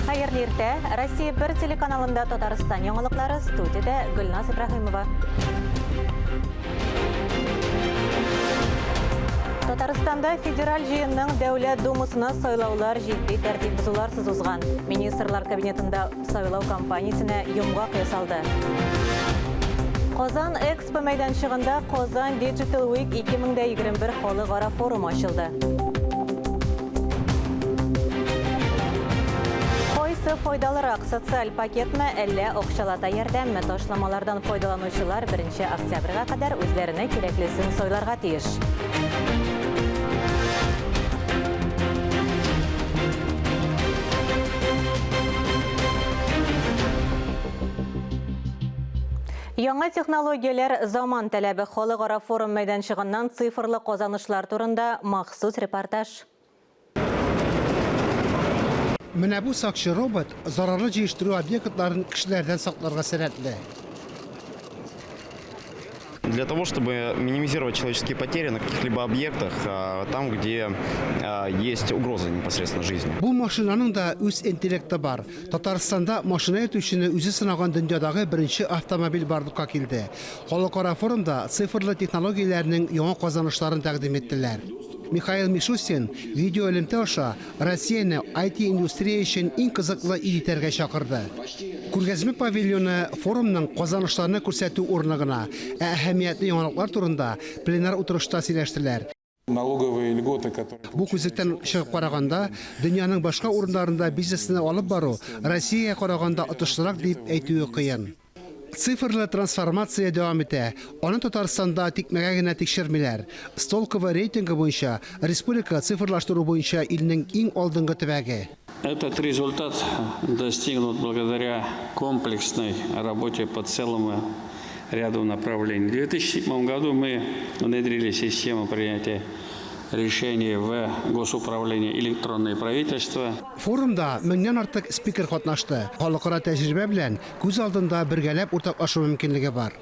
Хәерле иртә! Россия 1 телеканалында Татарстан яңалыклары, студиядә Гөлназ Ибраһимова. Татарстанда Федераль җыенның Дәүләт Думасына сайлаулар җитди тәртип бозуларсыз узган. Министрлар Кабинетында сайлау кампаниясенә йомгак ясалды. Казан Экспо мәйданчыгында Казан Digital Week 2021 халыкара форумы ачылды. Кайсы файдалырак, социаль пакетмы, әллә акчалата ярдәмме? Ташламалардан файдаланучылар 1 октябрьгә кадәр үзләренә кирәклесен сайларга тиеш. Яңа технологияләр заман таләбе халыкара форум мәйданчыгыннан цифрлы казанышлар турында махсус репортаж. Менә бу сакчы робот зарарлы җыештыру объектларын кешеләрдән сакларга сәләтле. Для того, чтобы минимизировать человеческие потери на каких-либо объектах, там, где есть угроза непосредственно жизни. Бу машинаның да үз интеллекты бар. Татарстанда машина йөртүчене үзе сынаган дөньядагы беренче автомобиль барлыкка килде. Халыкара форумда цифрлы технологияләрнең яңа казанышларын тәкъдим иттеләр. Михаил Мишустин видеоэлемтә аша Россияне IT-индустрия өчен иң кызыклы ил итәргә чакырды. Күргәзмә павильоны форумның казанышларны күрсәтү урыны гына, ә әһәмиятле яңалыклар турында пленар утырышта сөйләштеләр. Налоговые льготы, которые... Бу күзлектән чыгып караганда, дөньяның башка урыннарында бизнесны алып бару Россиягә караганда отышлырак дип әйтүе кыен. Цифрлы трансформация дәвам итә. Аны Татарстанда тикмәгә генә тикшермиләр. Столково рейтингы буенча республика цифрлаштыру буенча илнең иң алдынгы төбәге. Этот результат достигнут благодаря комплексной работе по целому ряду направлений. В 2007 году мы внедрили систему принятия решений в госуправление «Электронное правительство». Форумда меңнән артык спикер катнашты. Халыкара тәҗрибә белән күз алдында бергәләп уртаклашу мөмкинлеге бар.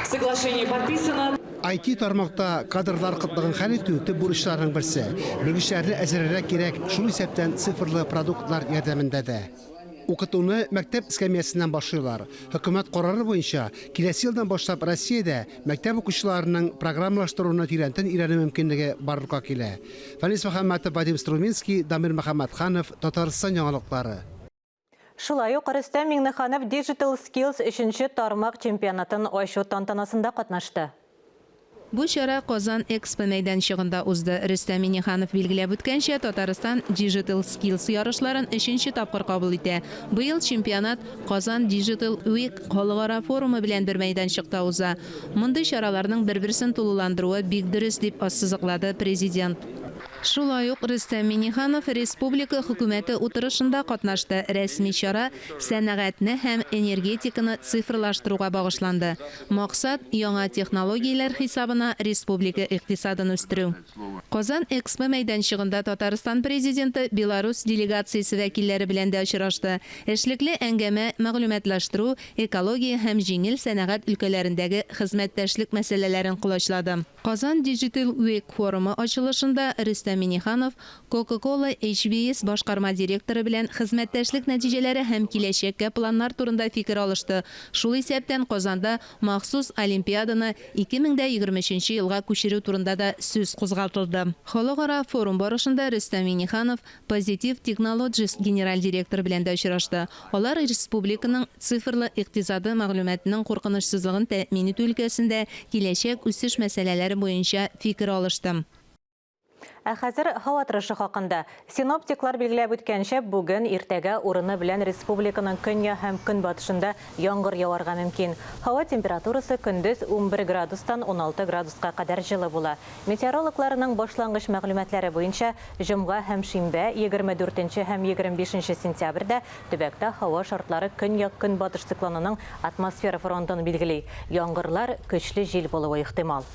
Соглашение подписано. IT тармакта кадрлар кытлыгын хәл итү төп бурычларның берсе. Белгечләрне әзерләргә кирәк, шул исәптән цифрлы продуктлар ярдәмендә дә. Укытуны мәктәп эскәмиясеннән башлыйлар. Хөкүмәт карары буенча, киләсе елдан башлап Россиядә мәктәп укучыларының программалаштыруны тирәнтен өйрәнү мөмкинлеге барлыкка килә. Фәнис Мөхәммәтов, Вадим Струминский, Дамир Мөхәммәтханов, Татарстан яңалыклары. Шулай ук Рөстәм Миңнеханов Digital Skills өченче тармак чемпионатын ачу тантанасында катнашты. Бу чара Казан Экспо мәйданчыгында узды. Рөстәм Миңнеханов билгеләп үткәнчә, Татарстан Digital Skills ярышларын өченче тапкыр кабул итә. Быел чемпионат Казан Digital Week халыкара форумы белән бер мәйданчыкта уза. Мондый чараларның бер-берсен тулыландыруы бик дөрес, дип ассызыклады Президент. Шулай ук Рөстәм Миңнеханов республика Хөкүмәте утырышында катнашты. Рәсми чара сәнәгатьне һәм энергетиканы цифрлаштыруга багышланды. Максат, яңа технологияләр хисабына республика икътисадын үстерү. Казан Экспо мәйданчыгында Татарстан Президенты Беларусь делегациясе вәкилләре белән дә очрашты. Эшлекле әңгәмә мәгълүматлаштыру, экология һәм җиңел сәнәгать өлкәләрендәге хезмәттәшлек мәсьәләләрен колачлады. Казан Digital Week форумы ачылышында Рөстәм Миңнеханов Coca-Cola HBS башкарма директоры белән хезмәттәшлек нәтиҗәләре һәм киләчәккә планнар турында фикер алышты, шул исәптән Казанда махсус Олимпиаданы 2023 нче елга күчерү турында да сүз кузгатылды. Халыкара форум барышында Рөстәм Миңнеханов Positive Technologies генераль директоры белән дә очрашты. Алар республиканың цифрлы икътисады мәгълүматның куркынычсызлыгын тәэмин итү өлкәсендә киләчәк үсеш мәсьәләләре буенча фикер алышты. Ә хәзер һава торышы хакында. Синоптиклар билгеләп үткәнчә, бүген, иртәгә урыны белән республиканың көньяк һәм көнбатышында яңгыр яварга мөмкин. Һава температурасы көндез 11 градустан 16 градуска кадәр җылы була. Метеорологларның башлангыч мәгълүматлары буенча, җомга һәм шимбә, 24 нче һәм 25 нче сентябрьдә төбәктә һава шартлары көньяк-көнбатыш циклонының атмосфера фронтын билгели, яңгырлар, көчле җил булуы ихтимал.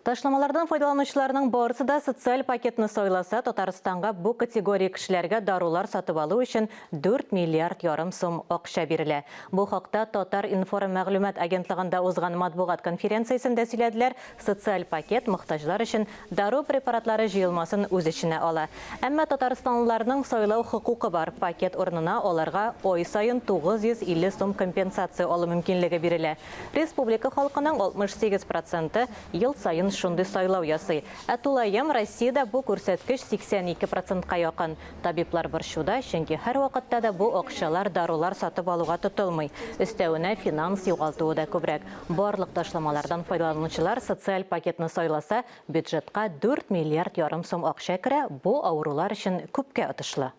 Ташламалардан файдаланучыларның барысы да социаль пакетны сайласа, Татарстанга бу категория кешеләргә дарулар сатып алу өчен 4 миллиард ярым сум акча бирелә. Бу хакта Татар-информ мәгълүмат агентлыгында узган матбугат конференциясендә сөйләделәр. Социаль пакет мохтаҗлар өчен дару препаратлары җыелмасын үз эченә ала. Әмма татарстанлыларның сайлау хокукы бар, пакет урынына аларга ай саен 950 сум компенсация алу мөмкинлеге бирелә. Республика халкының 68 проценты ел саен шундый сайлау ясый. Ә тулаем Россиядә бу күрсәткеч 82 процентка якын. Табиблар борчуда, чөнки һәрвакытта да бу акчалар дарулар сатып алуга тотылмый. Өстәвенә, финанс югалтуы да күбрәк. Барлык ташламалардан файдаланучылар социаль пакетны сайласа, бюджетка 4 миллиард ярым сум акча керә, бу авырулар өчен күпкә отышлы.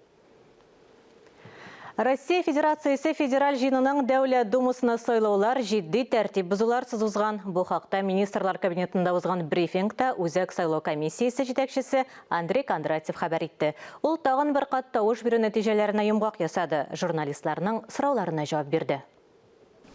Россия Федерациясе Федераль Җыенының Дәүләт Думасына сайлаулар җитди тәртип бозуларсыз узган. Бу хакта Министрлар Кабинетында узган брифингта Үзәк сайлау комиссиясе җитәкчесе Андрей Кондратьев хәбәр итте. Ул тагын бер кат тавыш бирү нәтиҗәләренә йомгак ясады, журналистларның сорауларына җавап бирде.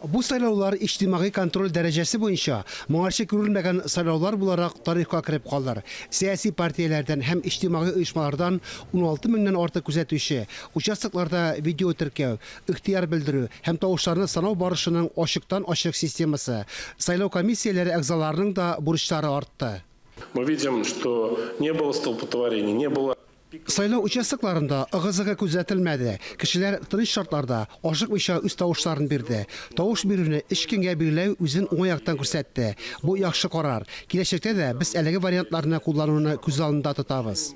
Бу сайлаулар иҗтимагый контроль дәрәҗәсе буенча моңарчы күрелмәгән сайлаулар буларак тарихка кереп калыр. Сәяси партияләрдән һәм иҗтимагый оешмалардан 16 меңнән артык күзәтүче, участокларда видеотеркәү, ихтыяр белдерү һәм тавышларны санау барышының ачыктан-ачык системасы, сайлау комиссияләре әгъзаларының да бурычлары артты. Мы видим, что не было столпотворений, не было. Сайлау участокларында ыгы-зыгы күзәтелмәде. Кешеләр тыныч шартларда, ашыкмыйча үз тавышларын бирде. Тавыш бирүне өч көнгә билгеләү үзен уңай яктан күрсәтте. Бу яхшы карар. Киләчәктә дә без әлеге вариантларны куллануны күз алдында тотабыз.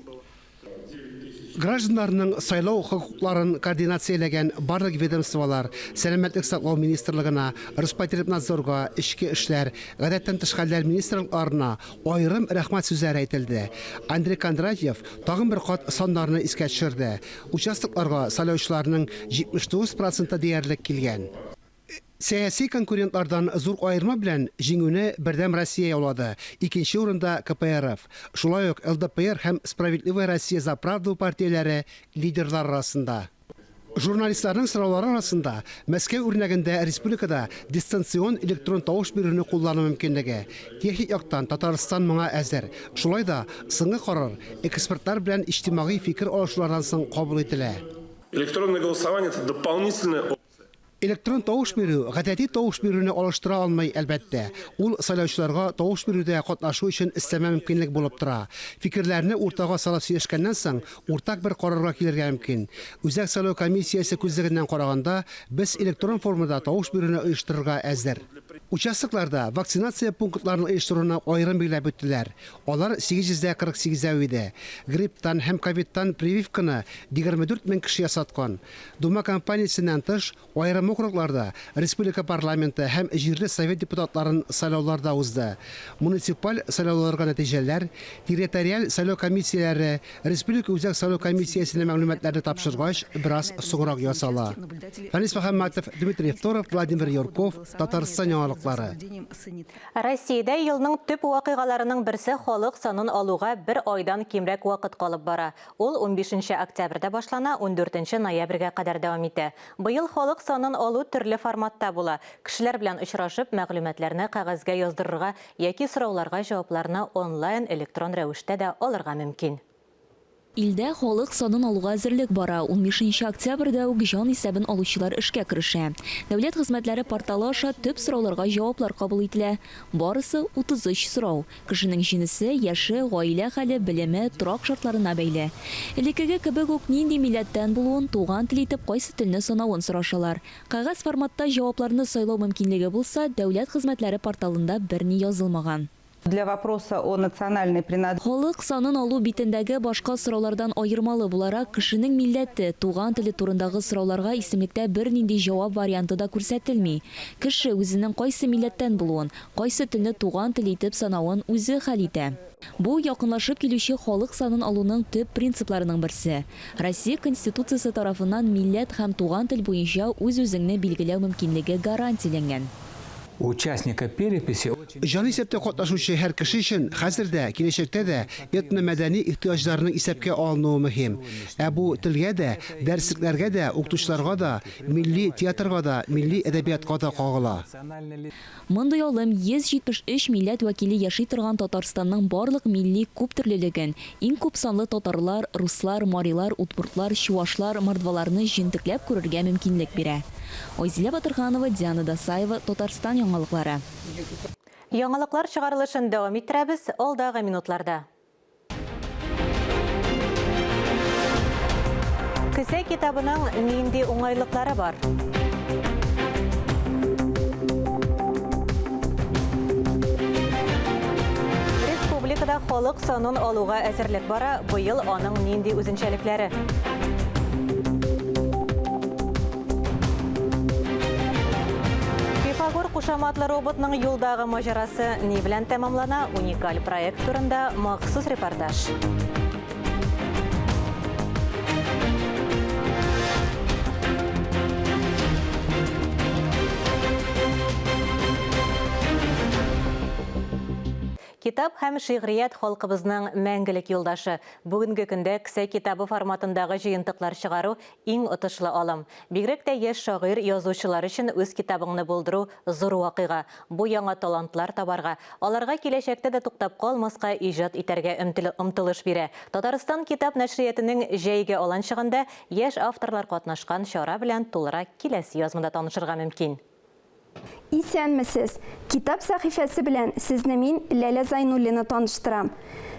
Гражданнарның сайлау хокукларын координацияләгән барлык ведомстволар, Сәламәтлек саклау министрлыгына, Роспотребнадзорга, Эчке эшләр, Гадәттән тыш хәлләр министрлыкларына Аерым рәхмәт сүзләре әйтелде. Андрей Кондратьев тагын бер кат саннарны искә төшерде. Участокларга сайлаучыларның 79 проценты диярлек килгән. Сәяси конкурентлардан зур аерма белән җиңүне Бердәм Россия яулады, икенче урында КПРФ. Шулай ук ЛДПР һәм Справедливая Россия за правду партияләре лидерлар арасында. Журналистларның сораулары арасында Мәскәү үрнәгендә республикада дистанцион электрон тавыш бирүне куллану мөмкинлеге. Техник яктан Татарстан моңа әзер. Шулай да соңгы карар экспертлар белән иҗтимагый фикер алышулардан соң кабул ителә. Электронное голосование, это дополнительная опция. Электрон тавыш бирү гадәти тавыш бирүне алыштыра алмый, әлбәттә. Ул сайлаучыларга тавыш бирүдә катнашу өчен өстәмә мөмкинлек булып тора. Фикерләрне уртага салып сөйләшкәннән соң, уртак бер карарга килергә мөмкин. Үзәк сайлау комиссиясе күзлегеннән караганда, без электрон формада тавыш бирүне оештырырга әзер. Участокларда вакцинация пунктларын оештыруны аерым билгеләп үттеләр. Алар 848 әү иде. Грипптан һәм ковидтан прививканы 24 мең кеше ясаткан. Дума кампаниясеннән тыш, аерым округларда республика парламенты һәм җирле совет депутатларын сайлаулар да узды. Муниципаль сайлауларга нәтиҗәләр территориаль сайлау комиссияләре Республика Үзәк сайлау комиссиясенә мәгълүматларны тапшыргач, бераз соңрак ясала. Фәнис Мөхәммәтов, Дмитрий Второв, Владимир Юрков, Татарстан яңалыклары. Россиядә елның төп вакыйгаларының берсе халык санын алуга бер айдан кимрәк вакыт калып бара. Ул унбишенче октябрьдә башлана, ундүртенче ноябрьгә кадәр дәвам итә. Быел халык санын алу төрле форматта була. Кешеләр белән очрашып, мәгълүматларны кәгазьгә яздырырга яки сорауларга җавапларны онлайн электрон рәвештә дә алырга мөмкин. Илдә халык санын алуга әзерлек бара. Унбишенче октябрьдә үк җан исәбен алучылар эшкә керешә. Дәүләт хезмәтләре порталы аша төп сорауларга җаваплар кабул ителә. Барысы 33 сорау. Кешенең җенесе, яше, гаилә хәле, белеме, торак шартларына бәйле. Элеккеге кебек үк нинди милләттән булуын, туган тел итеп кайсы телне санавын сорашалар. Кәгазь форматта җавапларны сайлау мөмкинлеге булса, дәүләт хезмәтләре порталында берни язылмаган. Для вопроса о национальной принадлежности. Халык санын алу битендәге башка сораулардан аермалы буларак, кешенең милләте, туган теле турындагы сорауларга исемлектә бернинди җавап варианты да күрсәтелми. Кеше үзенең кайсы милләттән булуын, Кайсы телне туган тел итеп санавын үзе хәл итә. Бу, якынлашып килүче халык санын алуның төп принципларының берсе. Россия Конституциясе тарафыннан милләт һәм туган тел буенча үз-үзеңне билгеләү мөмкинлеге гарантияләнгән. Участника переписи. Җанисәптә катнашучы һәр кеше өчен хәзер дә, киләчәктә дә этномәдәни ихтыяҗларның исәпкә алынуы мөһим. Ә бу телгә дә, дәреслекләргә дә, укытучыларга да, милли театрга да, милли әдәбиятка да кагыла. Мондый алым 173 милләт вәкиле яши торган Татарстанның барлык милли күптөрлелеген, иң күп санлы татарлар, руслар, марилар, удмуртлар, чуашлар, мордваларны җентекләп күрергә мөмкинлек бирә. Айзилә Батырханова, Диана Дасаева, Татарстан яңалыклары. Яңалыклар чыгарылышын дәвам иттерәбез алдагы минутларда. Кесә китабының нинди уңайлыклары бар? Республикада халык санын алуга әзерлек бара, быел аның нинди үзенчәлекләре? Пифагор кушаматлы роботның юлдагы маҗарасы ни белән тәмамлана? Уникаль проект турында махсус репортаж. Китап һәм шигърият халкыбызның мәңгелек юлдашы. Бүгенге көндә кесә китабы форматындагы җыентыклар чыгару иң отышлы алым. Бигрәк тә яшь шагыйрь, язучылар өчен үз китабыңны булдыру зур вакыйга. Бу яңа талантлар табарга, аларга киләчәктә дә туктап калмаска, иҗат итәргә омтылыш бирә. Татарстан китап нәшриятының җәйге аланчыгында яшь авторлар катнашкан чара белән тулырак киләсе язмада танышырга мөмкин. Исәнмесез! Китап сәхифәсе белән сезне мин, Ләлә Зайнуллина таныштырам.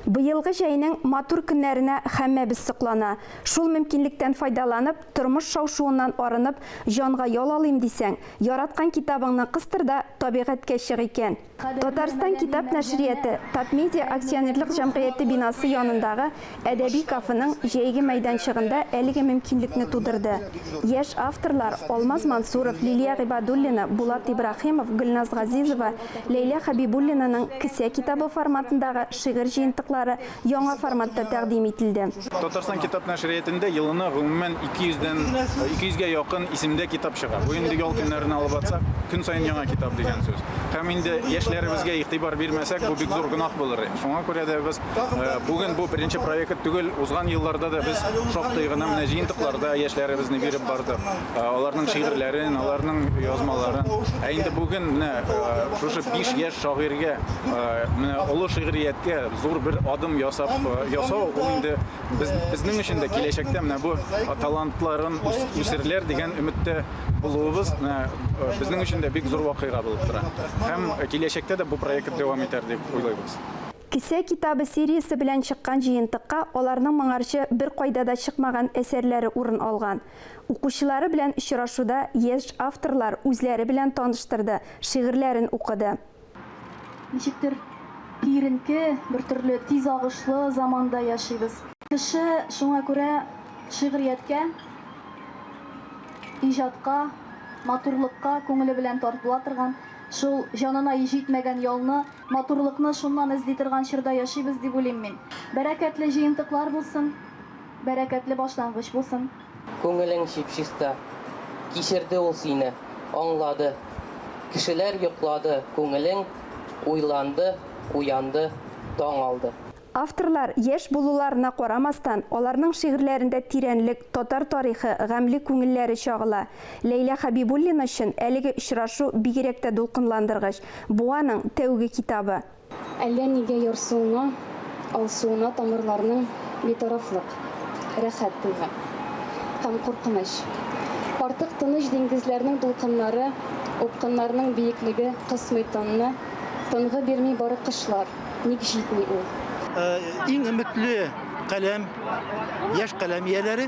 Быелгы җәйнең матур көннәренә һәммәбез соклана. Шул мөмкинлектән файдаланып, тормыш шау-шуыннан арынып, җанга ял алыйм дисәң, яраткан китабыңны кыстыр да табигатькә чык икән. Татарстан китап нәшрияты Татмедиа акционерлык җәмгыяте бинасы янындагы Әдәби кафеның җәйге мәйданчыгында әлеге мөмкинлекне тудырды. Яшь авторлар Алмаз Мансуров, Лилия Гыйбадуллина, Булат Ибраһимов, Гөлназ Газизова, Ләйлә Хәбибуллинаның кесә китабы форматындагы шигырь җыентыклары яңа форматта тәкъдим ителде. Татарстан китап нәшриятендә елына гомумән 200 дән 200 гә якын исемдә китап чыга. Бу инде ял көннәрен алып атсак, көн саен яңа китап дигән сүз. Һәм инде яшьләребезгә игътибар бирмәсәк, бу бик зур гөнаһ булыр. Шуңа күрә дә без Бүген бу беренче проект түгел, узган елларда да без шактый гына менә җыентыкларда яшьләребезне биреп бардык. Аларның шигырьләрен, аларның язмаларын. Ә инде бүген менә шушы 5 яшь шагыйрьгә менә олы шигърияткә зур бер адым ясап ясау, ул инде без, безнең өчен дә киләчәктә менә бу талантларын үсерләр дигән өметтә булуыбыз менә безнең өчен дә бик зур вакыйга булып тора. Һәм киләчәктә дә бу проект дәвам итәр дип уйлыйбыз. Кесә китабы сериясе белән чыккан җыентыкка аларның моңарчы беркайда да чыкмаган әсәрләре урын алган. Укучылары белән очрашуда яшь авторлар үзләре белән таныштырды, шигырьләрен укыды. Ничектер киеренке, бертөрле тиз агышлы заманда яшибез. Кеше шуңа күрә шигърияткә, иҗатка, матурлыкка күңеле белән тартыла торган, шул җанына җитмәгән ялны, Матурлыкны шуннан эзли торган чорда яшибез дип уйлыйм мин. Бәрәкәтле җыентыклар булсын, бәрәкәтле башлангыч булсын. Күңелең чип-чиста. Кичерде ул сине, аңлады. Кешеләр йоклады, күңелең уйланды, уянды, таң алды. Авторлар яшь булуларына карамастан, аларның шигырьләрендә тирәнлек, татар тарихы, гамьле күңелләре чагыла. Ләйлә Хәбибуллина өчен әлеге очрашу бигрәк тә дулкынландыргыч. Бу аның тәүге китабы. Әллә нигә ярсуына, алсуына тамырларның битарафлык, рәхәт тойгы. Һәм куркыныч. Артык тыныч диңгезләрнең дулкыннары, упкыннарның биеклеге кысмый тынны, тынгы бирми бары кышлар. Ник җитми ул? Иң өметле каләм, яшь каләм ияләре.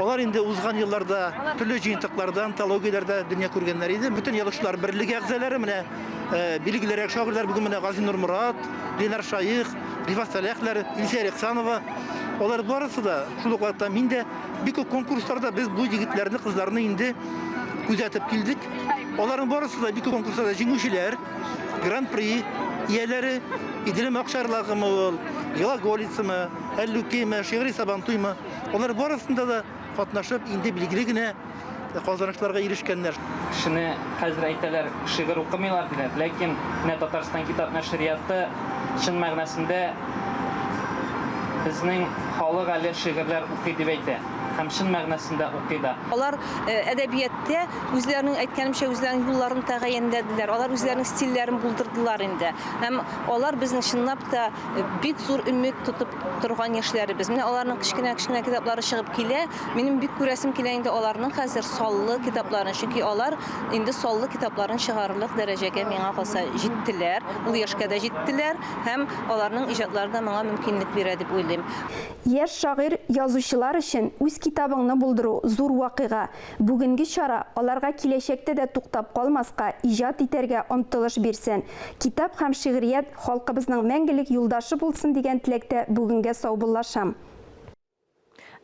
Алар инде узган елларда төрле җыентыкларда, антологияләрдә дөнья күргәннәр иде. Бөтен язучылар берлеге әгъзалары менә билгелерәк шагыйрьләр бүген менә Газинур Морат, Ленар Шаих, Рифат Сәләхләр, Илсөя Рихсанова. Алар барысы да шул ук вакытта мин дә бик күп конкурсларда без бу егетләрне, кызларны инде күзәтеп килдек. Аларның барысы да бик күп конкурсларда җиңүчеләр. Гран-при ияләре Иделем акчарлагымы ул, Глаголицамы, Әллүкиме, Шигъри Сабантуймы, алар барысында да катнашып, инде билгеле генә казанышларга ирешкәннәр. Кешене хәзер әйтәләр, шигырь укымыйлар диләр, ләкин менә Татарстан китап нәшрияты чын мәгънәсендә безнең халык әле шигырьләр укый дип әйтә һәм чын мәгънәсендә укый да. Алар әдәбияттә үзләренең, әйткәнемчә, үзләренең юлларын тәгаенләделәр, алар үзләренең стильләрен булдырдылар инде. Һәм алар безнең чынлап та бик зур өмет тотып торган яшьләребез. Менә аларның кечкенә-кечкенә китаплары чыгып килә. Минем бик күрәсем килә инде аларның хәзер саллы китапларын, чөнки алар инде саллы китапларын чыгарырлык дәрәҗәгә миңа калса җиттеләр, ул яшькә дә җиттеләр һәм аларның иҗатлары да моңа мөмкинлек бирә дип уйлыйм. Яшь шагыйрь, язучылар өчен үз китабыңны булдыру зур вакыйга. Бүгенге чара аларга киләчәктә дә туктап калмаска, иҗат итәргә омтылыш бирсен. Китап һәм шигърият халкыбызның мәңгелек юлдашы булсын дигән теләктә бүгенгә саубуллашам.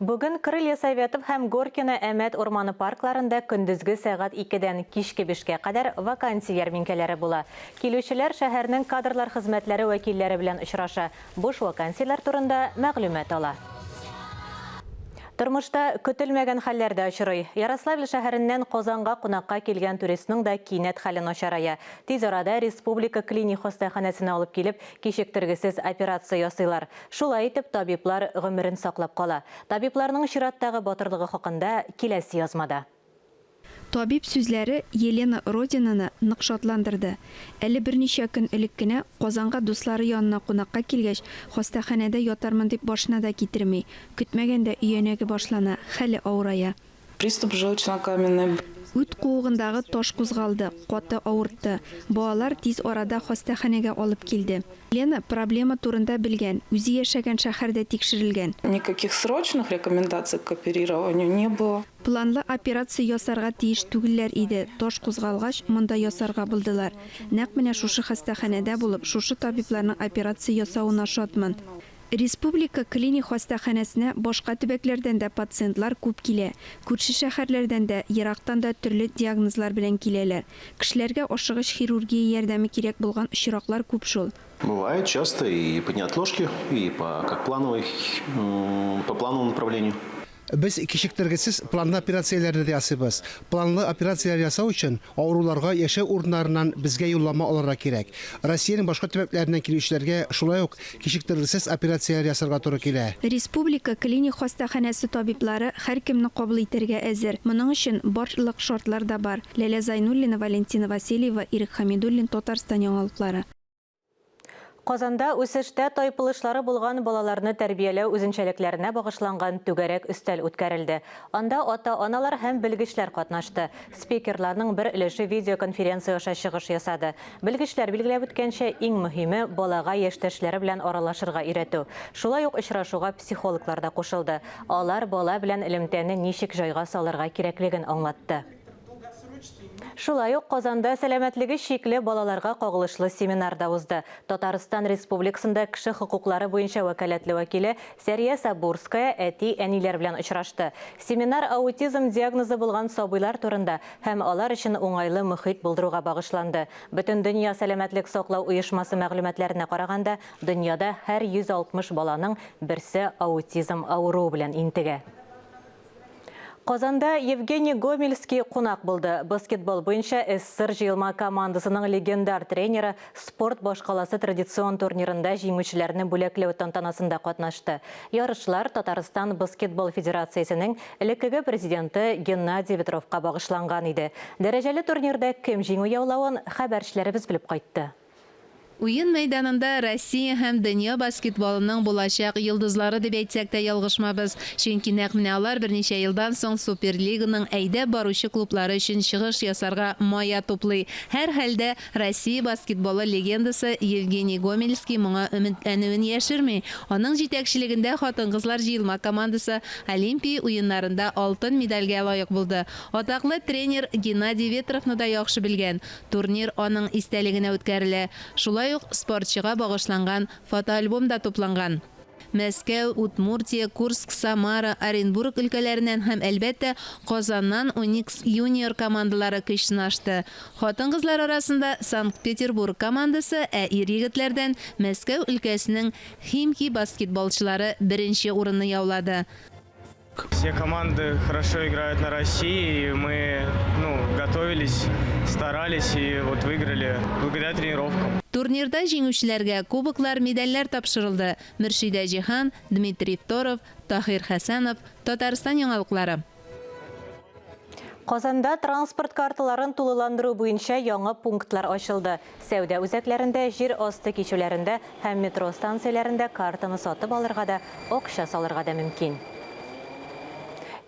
Бүген Крылья Советов һәм Горкино-Әмәт урманы паркларында көндезге сәгать икедән кичке бишкә кадәр вакансия ярминкәләре була. Килүчеләр шәһәрнең кадрлар хезмәтләре вәкилләре белән очраша, буш вакансияләр турында мәгълүмат ала. Тормышта көтелмәгән хәлләр дә очрый. Ярославль шәһәреннән Казанга кунакка килгән туристның да кинәт хәле начарая. Тиз арада Республика клиник хастаханәсенә алып килеп, кичектергесез операция ясыйлар. Шулай итеп, табиблар гомерен саклап кала. Табибларның чираттагы батырлыгы хакында киләсе язмада. Табиб сүзләре Елена Родинаны нык шатландырды. Әле берничә көн элек кенә Казанга дуслары янына кунакка килгәч, хастаханәдә ятармын дип башына да китерми. Көтмәгәндә өянәге башлана, хәле авырая. Приступ желчнокаменной. Үт куыгындагы таш кузгалды, каты авыртты. Балалар тиз арада хастаханәгә алып килде. Лена проблема турында белгән, үзе яшәгән шәһәрдә тикшерелгән. Никаких срочных рекомендаций к оперированию не было. Планлы операция ясарга тиеш түгелләр иде, таш кузгалгач, монда ясарга булдылар. Нәкъ менә шушы хастаханәдә булып, шушы табибларның операция ясавына шатмын. Республика клиник хастаханәсенә башка төбәкләрдән дә пациентлар күп килә. Күрше шәһәрләрдән дә, ерактан да төрле диагнозлар белән киләләр. Кешеләргә ашыгыч хирургия ярдәме кирәк булган очраклар күп шул. Бывает часто и по неотложке, и по как плановой, по плановому направлению. Без кичектергесез планлы операцияләрне дә ясыйбыз. Планлы операцияләр ясау өчен авыруларга яшәү урыннарыннан безгә юллама алырга кирәк. Россиянең башка төбәкләреннән килүчеләргә шулай ук кичектергесез операцияләр ясарга туры килә. Республика клиник хастаханәсе табиблары һәркемне кабул итәргә әзер. Моның өчен барлык шартлар да бар. Ләлә Зайнуллина, Валентина Васильева, Ирек Хәмидуллин, Татарстан яңалыклары. Казанда үсештә тайпылышлары булган балаларны тәрбияләү үзенчәлекләренә багышланган түгәрәк өстәл үткәрелде. Анда ата-аналар һәм белгечләр катнашты. Спикерларның бер өлеше видеоконференция аша чыгыш ясады. Белгечләр билгеләп үткәнчә, иң мөһиме, балага яшьтәшләре белән аралашырга өйрәтү. Шулай ук очрашуга психологлар да кушылды. Алар бала белән элемтәне ничек җайга салырга кирәклеген аңлатты. Шулай ук Казанда сәламәтлеге чикле балаларга кагылышлы семинар да узды. Татарстан Республикасында кеше хокуклары буенча вәкаләтле вәкиле Сәрия Сабурская әти-әниләр белән очрашты. Семинар аутизм диагнозы булган сабыйлар турында һәм алар өчен уңайлы мохит булдыруга багышланды. Бөтендөнья сәламәтлек саклау оешмасы мәгълүматларына караганда, дөньяда һәр 160 баланың берсе аутизм авыруы белән интегә. Казанда Евгений Гомельский кунак булды. Баскетбол буенча СССР җыелма командасының легендар тренеры спорт башкаласы традицион турнирында җиңүчеләрне бүләкләү тантанасында катнашты. Ярышлар Татарстан баскетбол федерациясенең элеккеге президенты Геннадий Ветровка багышланган иде. Дәрәҗәле турнирда кем җиңү яулавын хәбәрчеләребез белеп кайтты. Уен мәйданында Россия һәм дөнья баскетболының булачак йолдызлары дип әйтсәк тә ялгышмабыз. Чөнки нәкъ менә алар берничә елдан соң Суперлиганың әйдәп баручы клублары өчен чыгыш ясарга мая туплый. Һәрхәлдә, Россия баскетболы легендасы Евгений Гомельский моңа өметләнүен яшерми. Аның җитәкчелегендә хатын-кызлар җыелма командасы Олимпия уеннарында алтын медальгә лаек булды. Атаклы тренер Геннадий Ветровны да яхшы белгән. Турнир аның истәлегенә үткәрелә. Шулай ук спортчыга багышланган фотоальбом да тупланган. Мәскәү, Удмуртия, Курск, Самара, Оренбург өлкәләреннән һәм, әлбәттә, Казаннан Уникс Юниор командалары көч сынашты. Хатын-кызлар арасында Санкт-Петербург командасы, ә ир-егетләрдән Мәскәү өлкәсенең Химки баскетболчылары беренче урынны яулады. булачак. Все команды хорошо играют на России, и мы, ну, готовились, старались и вот выиграли благодаря тренировкам. Турнирда җиңүчеләргә кубоклар, медальләр тапшырылды. Мөршидә Җиһан, Дмитрий Второв, Таһир Хәсәнов, Татарстан яңалыклары. Казанда транспорт карталарын тулыландыру буенча яңа пунктлар ачылды. Сәүдә үзәкләрендә, җир асты кичүләрендә һәм метро станцияләрендә картаны сатып алырга да, акча салырга да мөмкин.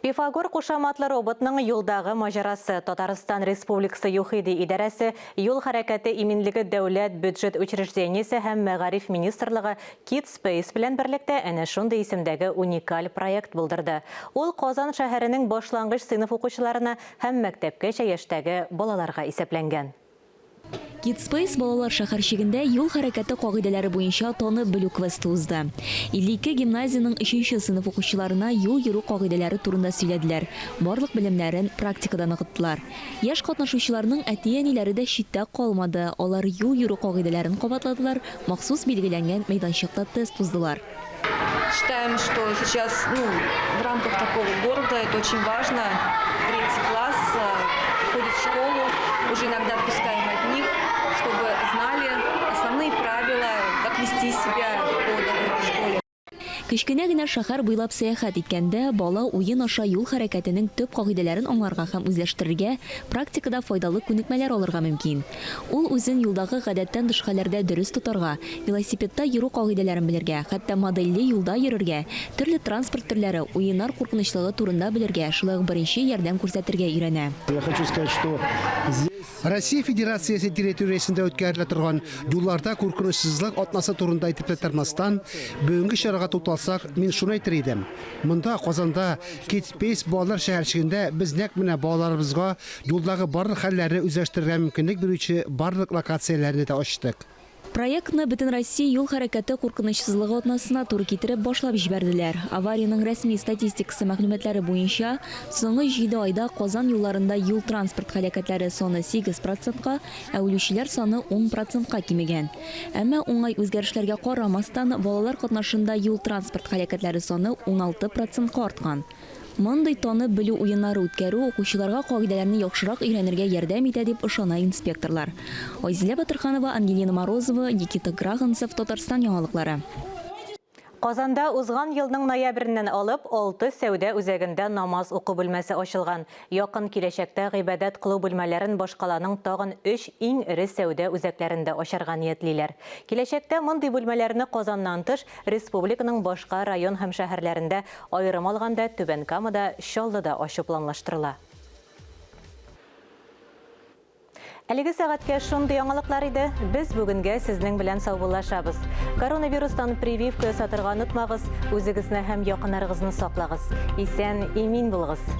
Пифагор кушаматлы роботның юлдагы маҗарасы. Татарстан Республикасы ЮХИДИ идарәсе, Юл хәрәкәте иминлеге дәүләт бюджет учреждениесе һәм Мәгариф министрлыгы KidSpace белән берлектә әнә шундый исемдәге уникаль проект булдырды. Ул Казан шәһәренең башлангыч сыйныф укучыларына һәм мәктәпкәчә яшьтәге балаларга исәпләнгән. KidSpace балалар шәһәрчегендә юл хәрәкәте кагыйдәләре буенча танып белү квесты узды. 52 гимназиянең өченче сыйныф укучыларына юл йөрү кагыйдәләре турында сөйләделәр, барлык белемнәрен практикада ныгыттылар. Яшь катнашучыларның әти-әниләре дә читтә калмады, алар юл йөрү кагыйдәләрен кабатладылар, махсус билгеләнгән мәйданчыкта тест уздылар. Считаем, что сейчас, ну, в рамках такого города это очень важно. Третий класс э, ходит в школу, уже иногда отпускаем одних, чтобы знали основные правила, как вести себя по дороге в школе. Кечкенә генә шәһәр буйлап сәяхәт иткәндә, бала уен аша юл хәрәкәтенең төп кагыйдәләрен аңларга һәм үзләштерергә, практикада файдалы күнекмәләр алырга мөмкин. Ул үзен юлдагы гадәттән тыш хәлләрдә дөрес тотарга, велосипедта йөрү кагыйдәләрен белергә, хәтта модельле юлда йөрергә, төрле транспорт төрләре, уеннар куркынычлыгы турында белергә, шулай ук беренче ярдәм күрсәтергә өйрәнә. Я хочу сказать, что здесь Россия Федерациясе территориясендә үткәрелә торган юлларда куркынычсызлык атнасы турында әйтеп тә тормастан, бүгенге чарага тукталсак, мин шуны әйтер идем. Монда, Казанда, KidSpace балалар шәһәрчегендә без нәкъ менә балаларыбызга юлдагы барлык хәлләрне үзләштерергә мөмкинлек бирүче барлык локацияләрне дә ачтык. Проектны Бөтенроссия юл хәрәкәте куркынычсызлыгы атнасына туры китереп башлап җибәрделәр. Авариянең рәсми статистикасы мәгълүматлары буенча, соңгы җиде айда Казан юлларында юл-транспорт һәлакәтләре саны 8 процентка, ә үлүчеләр саны 10 процентка кимегән. Әмма уңай үзгәрешләргә карамастан, балалар катнашында юл-транспорт һәлакәтләре саны 16 процентка арткан. Мондый танып белү уеннары үткәрү укучыларга кагыйдәләрне яхшырак өйрәнергә ярдәм итә дип ышана инспекторлар. Айзилә Батырханова, Ангелина Морозова, Никита Граханцев, Татарстан яңалыклары. Казанда узган елның ноябреннән алып алты сәүдә үзәгендә намаз уку бүлмәсе ачылган. Якын киләчәктә гыйбадәт кылу бүлмәләрен башкаланың тагын өч иң эре сәүдә үзәкләрендә ачарга ниятлиләр. Киләчәктә мондый бүлмәләрне Казаннан тыш, республиканың башка район һәм шәһәрләрендә Аерым алганда, Түбән Камада, Чаллыда ачу планлаштырыла. Әлеге сәгатькә шундый яңалыклар иде. Без бүгенгә сезнең белән саубуллашабыз. Коронавирустан прививка ясатырга онытмагыз, үзегезне һәм якыннарыгызны саклагыз. Исән, имин булыгыз!